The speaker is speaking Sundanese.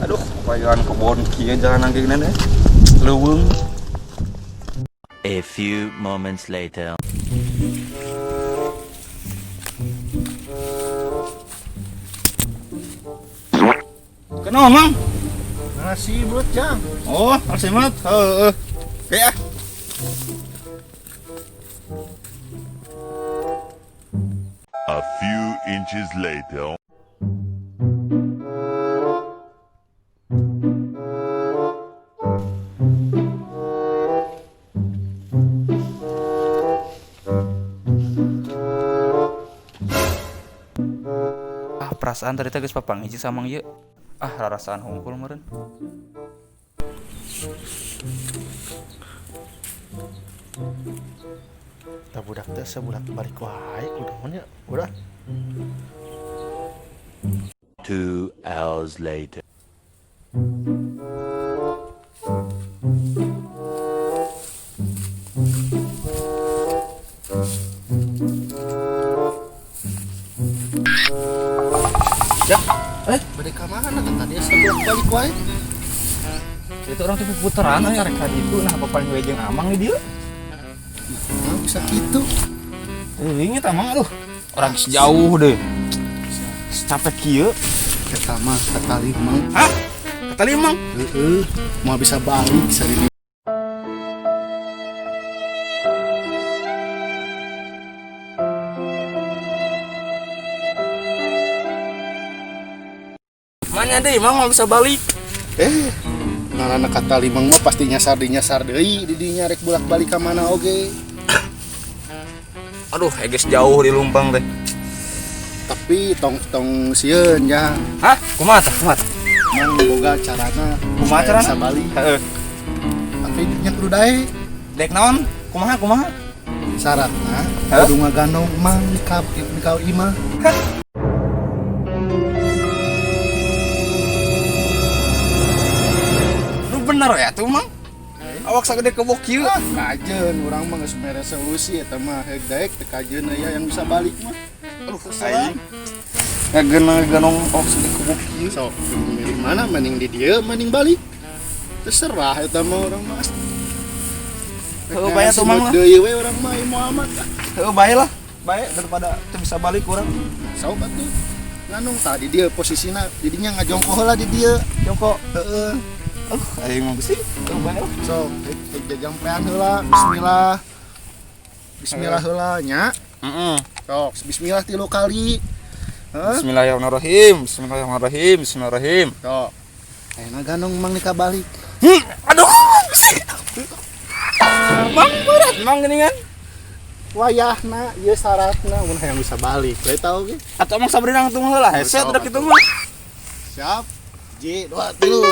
Aduh, jalan kebon kieu jalan nangking nenek. Leuweung. A few moments later. Kenapa, Mang? Nasi buat jang. Oh, nasi mat. Heeh. Oke ah. A few inches later. Ah, perasaan tadi teh geus papanggih jeung samang ieu. Ah, rarasaan hungkul meureun. Tah budak teh sebudak balik wae kudu nya. Udah. 2 hours later. Ya. Eh, bade ka mana kan tadi sebudak balik wae? Itu orang tuh puteran aya rek ka ditu, nah papaling we jeung Amang di dieu. Nah, bisa gitu. Teuing eta Mang, aduh. Orang geus jauh deh. Capek kieu. Eta mah kata Mang. Hah? Kata Mang. Heeh, mau bisa balik sari. Mana deh, Mang mau bisa balik. Eh, ngarana kata limang mah pasti nyasar di nyasar deui di dinya rek bolak-balik ka mana oge. Aduh, geus jauh di lumpang teh. Tapi tong tong sieun ya. Hah? Kumaha tah? Kumaha? Mang boga carana Kumaha supaya carana? bisa balik. Heeh. Tapi nya kudu dae. Dek naon? Kumaha kumaha? Syaratna Hah? kudu ngagandong mang di ka di ka imah. Lu bener ya tuh, Mang? Awak sagede kebok kieu. Ah, kajeun urang mah geus mere solusi eta mah heug daek teu kajeun aya yang bisa balik mah. Aduh, Terserah. aing. Ngagenang-ganong awak sagede kebok kieu. Sok milih mana mending di dieu mending balik. Terserah eta mah urang mah. Heuh, bae atuh mang lah. Deui we urang mah ieu Muhammad ah. Heuh, bae lah. Bae daripada teu bisa balik urang. Sok atuh. Nganung tadi dia posisina didinya ngajongko heula di dieu. Jongkok. Heeh. Aduh, aing mah besi. Heuh, bae lah. Sok heug heug jajampean heula. Bismillah. Bismillah heula nya. Heeh. Sok bismillah tilu kali. Heeh. Bismillahirrahmanirrahim. Bismillahirrahmanirrahim. Bismillahirrahmanirrahim. Sok. Ayeuna ganong mang nikah balik. Aduh, besi. Mang berat, mang geuningan. Wayahna ieu syaratna mun hayang bisa balik. Lain tau ge. Atau emang sabrina nangtung heula hese Sok, udah kitu atuh. mah. Siap. J dua tilu.